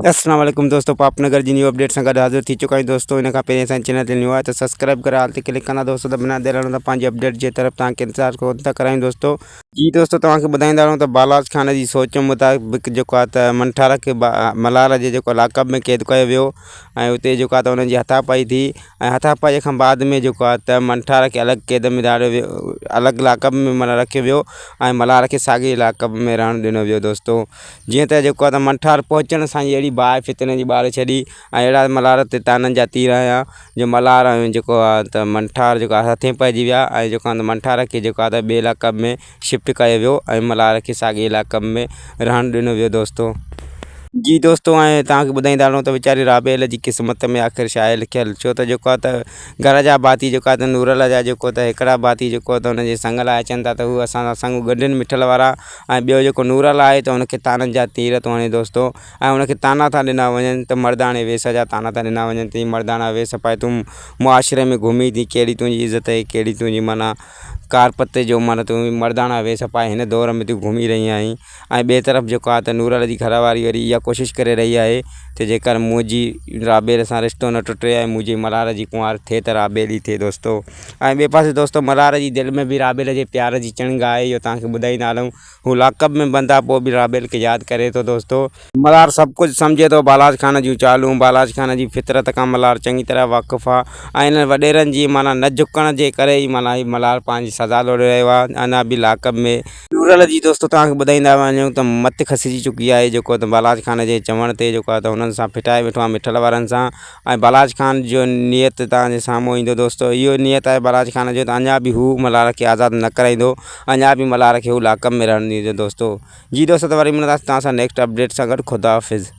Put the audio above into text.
السلام عليڪم دوستو پاپ نگر جي نيو اپڊيٽ سان گڏ حاضر ٿي چڪا آهيون دوستو ان کان پهرين اسان چينل تي نيو آهي ته سبسڪرائب ڪري آل تي ڪلڪ ڪندا دوستو ته بنا دير هلون ٿا پنهنجي اپڊيٽ جي طرف توهان کي انتظار ڪون ٿا ڪرايون دوستو. جي دوستو توهان کي ٻڌائيندا رهون ته بالاچ خان جي سوچ مطابق جيڪو آهي ته منٺار کي ملهار جي جيڪو لاڪ اپ ۾ قيد ڪيو ويو ۽ اتي جيڪو آهي ته انهن جي هٿا پائي ٿي ۽ هٿا پائي کان بعد ۾ جيڪو آهي ته منٺار کي الڳ قيد ۾ ڌاريو ويو الڳ لاڪ اپ ۾ معنيٰ رکيو ويو ۽ ملهار کي ساڳي لاڪ اپ ۾ رهڻ ڏنو ويو دوستو جيئن ته جيڪو آهي ته منٺار پهچڻ سان ئي اهڙي باهه فتني جي ٻاري ڇڏي ۽ اهڙا ملهار تي طعنن جا تير هنيا جو ملهار ۽ جيڪو آهي ته منٺار جيڪو آهي هٿين پئجي ويا ۽ جيڪو آهي ته منٺار کي جيڪو آهي ته ٻئي لاڪ اپ ۾ شفٽ ڪيو ويو ۽ ملهار کي ساڳي لاڪ اپ ۾ رهڻ ڏنو ويو دوستو. جي دوستو ۽ توهان کي ٻڌائيندا هلون ته ويچاري رابيل جي قسمت ۾ آخر ڇا آهي لکيل ڇو ته جيڪو آهي ته گهر جا ڀاتي جيڪو آهي ته نورل جا جيڪو ته هڪڙا ڀاتي جيڪو آهي ته ان جي سڱ لاء اچن ٿا ته هو اسان سان سڱ ڳنڍين مٺل وارا ۽ ٻيو جيڪو نورل آهي ته ان کي طعنن جا تير ٿو هڻي دوستو ۽ ان کي طعنا ٿا ڏنا وڃن ته مرداڻي ويس جا طعنا ٿا ڏنا وڃن ته مرداڻا ويس پائي تون معاشري ۾ گهمين ٿي ڪهڙي تنهنجي عزت ۽ ڪهڙي تنهنجي معنيٰ ڪارپت جو معنيٰ تون مرداڻا ويس پائي هن دور ۾ تون گهمي رهي آهين ۽ ٻئي طرف جيڪو آهي ته نورل جي گهر واري وري اها ڪوشش ڪري رهي آهي ته جيڪر منهنجي رابيل سان رشتو نه ٽٽي ۽ منهنجي ملهار جي ڪنوار ٿئي ته رابيل ئي ٿئي دوستو ۽ ٻئي پاسي دوستو ملهار جي دل ۾ به رابيل جي پيار جي چڻنگ آهي اهو توهان کي ٻڌائيندا هلون هو لاڪ اپ ۾ بند آهي پوء به رابيل کي ياد ڪري ٿو دوستو. ملهار سڀ ڪجهه سمجهي ٿو بالاچ خان جون چالون بالاچ خان جي فطرت کان ملهار چڱي طرح واقف آهي ۽ انهن وڏيرن جي معنيٰ نه جهڪڻ جي ڪري ئي معنيٰ هي ملهار پنهنجي سزا لوڙي رهيو آهي اڃا به لاڪ اپ ۾ نورل جي دوستو توهان کي ٻڌائيندا وڃون ته مت کسجي چڪي آهي جيڪو ته بالاچ خان جي چوڻ تي جيڪو آهي ته هنن سان ڦٽائي ويٺو آهي مٺل وارن سان ۽ بالاچ خان جو نيت توهان جي سامهون ايندو دوستو اهو نيت آهي بالاچ خان جو ته اڃا به هو ملهار کي آزاد نه ڪرائيندو اڃا به ملهار کي هو لاڪ اپ ۾ رهڻ ڏيندو دوستو جي دوستو ته وري ملنداسين توهان سان نيڪسٽ اپڊيٽ سان گڏ خدا حافظ.